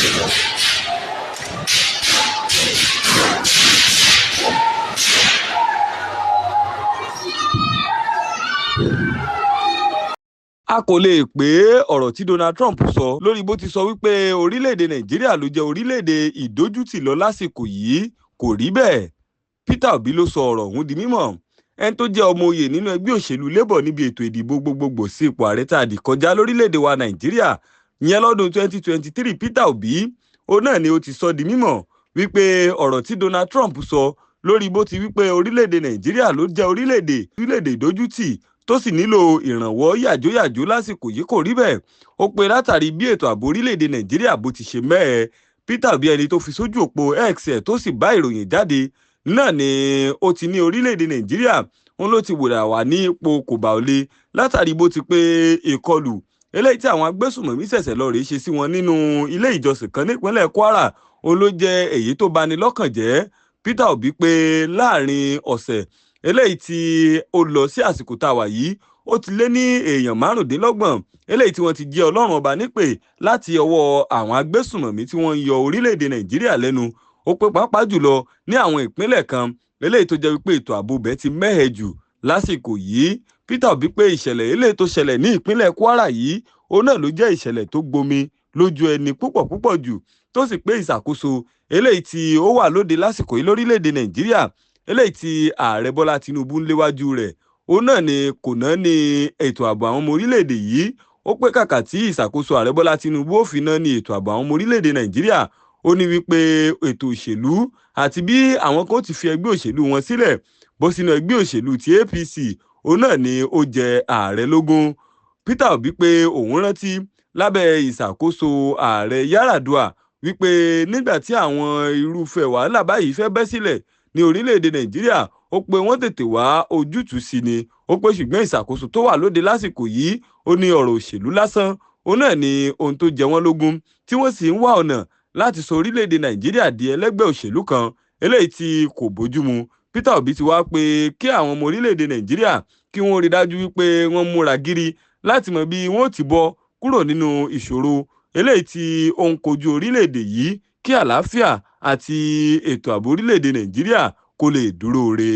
A kò lè pé ọ̀rọ̀ tí Donald Trump sọ lórí bó ti sọ wípé orílẹ̀-èdè Nàìjíríà ló jẹ́ orílẹ̀-èdè ìdójútì lọ lásìkò yìí kò rí bẹ́ẹ̀. Peter Obi ló sọ ọ̀rọ̀ ọ̀hún di mímọ̀, ẹni tó jẹ́ ọmọ oyè nínú ẹgbẹ́ òṣèlú Labour níbi ètò ìdìbò gbogbogbò sí ipò ààrẹ tá a dì kọjá lórílẹ̀-èdè wa Nàìjíríà ìyẹn lọ́dún 2023. Peter Obi òun náà ni ó ti sọ di mímọ̀ wípé ọ̀rọ̀ tí Donald Trump sọ lórí bó ti wípé orílẹ̀-èdè Nàìjíríà ló jẹ́ orílẹ̀-èdè ìdójútì tó sì nílò ìrànwọ́ yàjóyàjó lásìkò yìí kò rí bẹ́ẹ̀. Ó pe látàrí bí ètò ààbò orílẹ̀-èdè Nàìjíríà bó ti ṣe mẹ́ẹ̀. Peter Obi, ẹni tó fi sójú òpó X ẹ̀ tó sì bá ìròyìn jáde náà ni ó ti ní orílẹ̀-èdè Nàìjíríà òun ló ti wòrà wà ní ipò kòbáolé látàrí bó ti pé ìkọlù eléyìí tí àwọn agbésùmọ̀mí ṣẹ̀ṣẹ̀ lọ rèé ṣe sí wọn nínú ilé ìjọsìn kan nípínlẹ̀ Kwara òun ló jẹ́ èyí tó bani lọ́kàn jẹ́. Peter Obi pé láàrin ọ̀sẹ̀ eléyìí tí ó lọ sí àsìkò tá a wà yìí, ó ti lé ní èèyàn 25 eléyìí tí wọ́n ti jẹ́ Ọlọ́run ọba nípè láti ọwọ́ àwọn agbésùmọ̀mí tí wọ́n ń yọ orílẹ̀-èdè Nàìjíríà lẹ́nu. Ó pé pàápàá jùlọ ní àwọn ìpínlẹ̀ kan eléyìí tó jẹ́ wípé ètò ààbò bẹ́ẹ̀ ti mẹ́hẹ̀ jù lásìkò yìí. Peter Obi pé ìṣẹ̀lẹ̀ eléyìí tó ṣẹlẹ̀ ní ìpínlẹ̀ Kwara yìí òun náà ló jẹ́ ìṣẹ̀lẹ̀ tó gbomi lójú ẹni púpọ̀ púpọ̀ jù, tó sì pé ìṣàkóso eléyìí tí ó wà lóde lásìkò yìí lórílẹ̀‐èdè Nàìjíríà eléyìí tí ààrẹ Bọ́lá Tinubu ń léwájú rẹ̀ òun náà ni kò ná ní ètò ààbò àwọn ọmọ orílẹ̀‐èdè yìí. Ó pé kàkà tí ìṣàkóso ààrẹ Bọ́lá Tinubu ó fi ná ní ètò ààbò àwọn ọmọ orílẹ̀‐èdè Nàìjíríà, ó ní wípé ètò òṣèlú àti bí àwọn kan ti fi ẹgbẹ́ òṣèlú wọn sílẹ̀ bọ́ sínú ẹgbẹ́ òṣèlú ti APC òun náà ni ó jẹ ààrẹ lógún. Peter Obi pé òun rántí lábẹ́ ìṣàkóso ààrẹ Yar'Adua wípé nígbà tí àwọn irúfẹ́ wàhálà báyìí fẹ́ bẹ́ sílẹ̀ ní orílẹ̀-èdè Nàìjíríà, ó pé wọ́n tètè wá ojútùú sí ni. Ó pé ṣùgbọ́n ìṣàkóso tó wà lóde lásìkò yìí, ó ní ọ̀rọ̀ òṣèlú lásán òun náà ni ohun tó jẹ wọ́n lógún, tí wọ́n sì ń wá ọ̀nà láti sọ orílẹ̀-èdè Nàìjíríà di ẹlẹ́gbẹ́ òṣèlú kan eléyìí tí kò bójúmu. Peter Obi ti wá pé kí àwọn ọmọ orílẹ̀-èdè Nàìjíríà kí wọ́n rí dájú wípé wọ́n múra gírí láti mọ bí wọ́n ó ti bọ́ kúrò nínú ìṣòro eléyìí tí ó ń kojú orílẹ̀-èdè yìí, kí àlàáfíà àti ètò ààbò orílẹ̀-èdè Nàìjíríà kó lè dúró re.